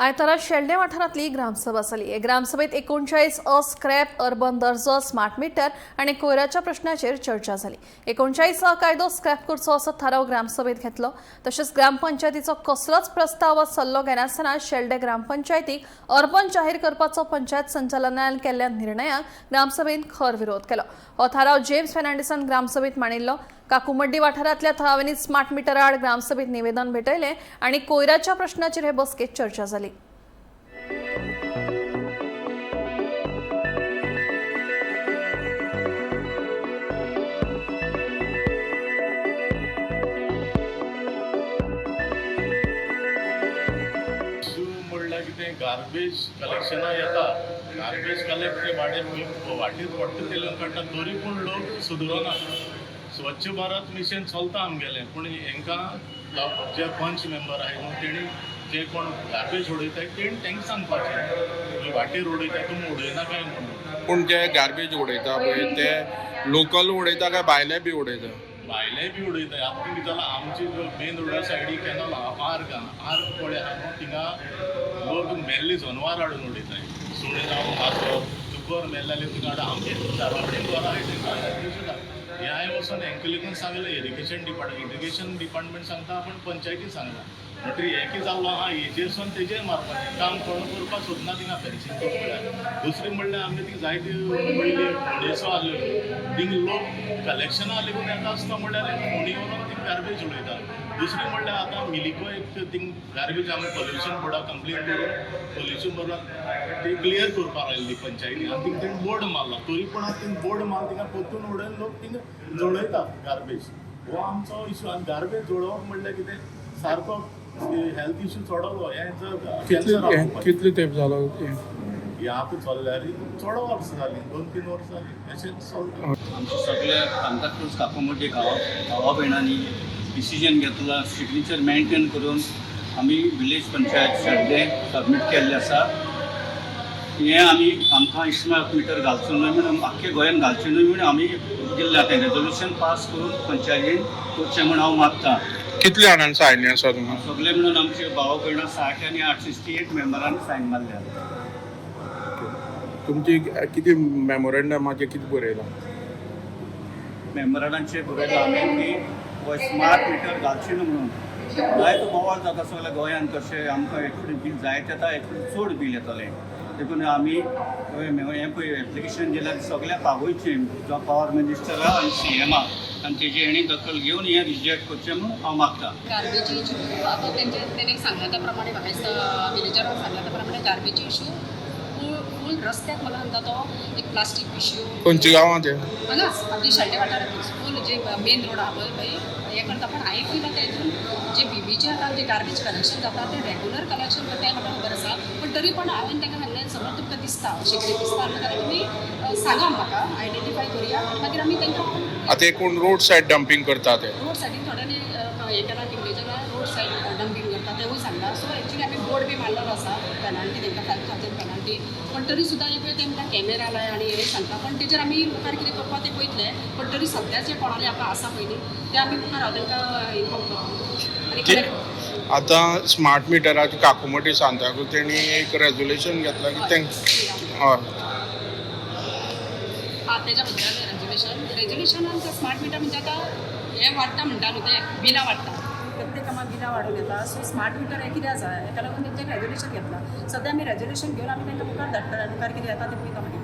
आयतारा शेल्डें वाठारांतली ग्रामसभा जाली. हे ग्रामसभेत 39 अ स्क्रॅप अर्बन दर्जो, स्मार्ट मिटर आनी कोयराच्या प्रश्नाचेर चर्चा जाली. 39 अ कायदो स्क्रॅप करचो असो थाराव ग्रामसभेत घेतलो. तशेंच ग्रामपंचायतीचो कसलोच प्रस्ताव वा सल्लो घेनासतना शेल्डें ग्रामपंचायतीक अर्बन जाहीर करपाचो पंचायत संचालनालयान केल्ल्या निर्णयाक ग्रामसभेन खर विरोध केलो. हो थाराव जेम्स फेर्नांडीसान ग्रामसभेत मांडिल्लो. काकुमड्डी वाठारांतल्या थळाव्यांनी स्मार्ट मिटरा आड ग्रामसभेत निवेदन भेटयलें आनी कोयराच्या प्रश्नाचेर हे बसकेत चर्चा जाली. इशू म्हणल्यार कितें, गार्बेज कलेक्शना येता, गार्बेज कलेक्ट ते वाडे वाटेर पडटा ते लोक काडटा, तरी पूण लोक सुदरना. स्वच्छ भारत मिशन चलता आमगेलें, पूण हेंकां जे पंच मेंबर आहाय न्हू, तेणी जे कोण गार्बेज उडयताय तेणी तांकां सांगपाचें, वाटेर उडयता तुमी उडयना काय म्हणून. पूण जे गार्बेज उडयता पळय ते लोकल उडयता काय भायले बी उडयता? भायले बी उडयता. आतां कितें जालां, आमची मेन रोडा सायडीक कॅनल आहा, आर्क आहा, आर्क पळय आहा न्हू, थिंगा लोक मेल्ले जनवार हाडून उडयताय, सुणें जावं माजर, दुकर मेल्ले जाल्यार थिंगा हाडून आमचे घरा कडेन घरां आहाय तेंकां दिसता. हें हांवें वचोन हेंकां लेगून सांगलें, इरिगेशन डिपार्टमेंट, इरिगेशन डिपार्टमेंट सांगता, पूण पंचायतीन सांगला. म्हणटकीर हें कितें जाल्लो आहा, हेजेर तेजेर मारपाचें काम कोण करपाक सोदना थिंगा फेन्सींग करप म्हणल्यार. दुसरें म्हणल्यार आमगे थिंगा जायते पयलीं फोंडेचो आसलेलो, थिंग लोक कलेक्शना लेगून येता आसता, म्हणल्यार फोंडी व्हरोन थिंग गार्बेज उडयता. दुसरें म्हणल्यार आतां मिलिको एक थिंग गार्बेज आमी पोल्युशन बोर्डाक कंप्लेन करून पोल्युशन बोर्डाक ती क्लियर करपाक लायल्ली पंचायती, आनी थिंग तेणी बोर्ड मारला, तरी पूण आतां थिंग बोर्ड मारला, थिंगा परतून उडोवन लोक थिंगा जळयता गार्बेज. हो आमचो इशू. आनी गार्बेज जळोवप म्हणल्यार कितें, सारको हेल्थ इशू चडलो हें जर कॅन्सर. कितले तेंप जालो हें? हे आतां चल्ल्यार चड वर्सां जालीं, 2-3 वर्सां जालीं अशेंच चलता. आमचे सगळे सांताक्रूज काकुमोटे गांव भावा भयणांनी डिसिजन घेतला, सिग्नेचर मेंटेन करून आमी विलेज पंचायत शेड्डें सबमीट केल्लें आसा. हें आमी आमकां स्मार्ट मिटर घालचो न्हय म्हणून, आख्खे गोंयान घालचें न्हय म्हणून आमी दिल्लें. तें रेजोल्युशन पास करून पंचायतीन करचें म्हूण हांव मागतां. कितले जाणांनी सायन आसा तुमकां? सगळे म्हणून आमचे भाव भयणां 60 आनी 8, 68 मेंबरांनी सायन मारल्या. तुमची कितें मेमोरेंडमाचेर कितें बरयलां? मेंबरांचे बरयलां आमी की हो स्मार्ट मिटर घालचें न्हू म्हणून. जायतो बोवाळ जाता सगळ्या गोंयांत, तशें आमकां एक फावटी बील जायत येता, एक फावटी चड बील येतलें. देखून आमी हें पळय एप्लिकेशन दिल्यार सगळ्या पावयचें जावं पावर मिनिस्टरा आनी सीएमाक, आनी तेजी हेणी दखल घेवन हें रिजेक्ट करचें म्हणून हांव मागतां. गार्बेज इशू आतां तेंचे तेणी सांगला त्या प्रमाणे, म्हाका दिसता विलेजरान सांगला त्या प्रमाणे, गार्बेज इशू फूल फूल रस्त्याक म्हाका सांगता तो एक प्लास्टीक पिशव्यो. खंयच्या गांवांत हें? हांगाच आमची शेल्डें वाठारांतूच फूल जे मेन रोड आहा पळय थंय हें करता. पण हांवें पयलां तेतून जे बीबीचे आतां जे गार्बेज कलेक्शन जाता तें रेगुलर कलेक्शन करता तें म्हाका खबर आसा. पण तरी पण हांवें तांकां सांगलें, समज तुमकां दिसता अशें कितें दिसता जाल्यार तुमी सांगा म्हाका, आयडेंटिफाय करुया आनी मागीर आमी तांकां आतां हे कोण रोड सायड डंपींग करता ते? रोड सायडीन थोड्यांनी हें केलां, विलेजरां रोड सायड डंपींग करता तेवूय सांगला. सो एक्चुली आमी बोर्ड बी मारलेलो आसा, पेनाल्टी तांकां 5,000 पेनाल्टी. पण तरी सुद्दां एक वेळ ते म्हणटा कॅमेरा लाय आनी हें सांगता, पण तेजेर आमी मुखार कितें करपा तें पळयतले. पण तरी सद्या जे कोणाले आतां आसा पयलीं ते आमी मुखार हांव तांकां इन्फॉर्म करतलें आनी collect आतां स्मार्ट मिटराचे काकुमटी सांताक्रूज तेणी एक रेजोल्युशन घेतलां की तें हय. आं, तेज्या बद्दल रेजोल्युशन, रेजोल्युशनान स्मार्ट मिटर म्हणजे आतां हें वाडटा म्हणटा न्हू, तें बिलां वाडटा, प्रत्येक कामाक बिलां वाडून येता. सो स्मार्ट मिटर हें कितें आसा, हेका लागून तेंच्यानी रेजोल्युशन घेतलां. सद्या आमी रेजोल्युशन घेवन आमी तांकां मुखार धाडटले, मुखार कितें येता तें पळयता मागीर.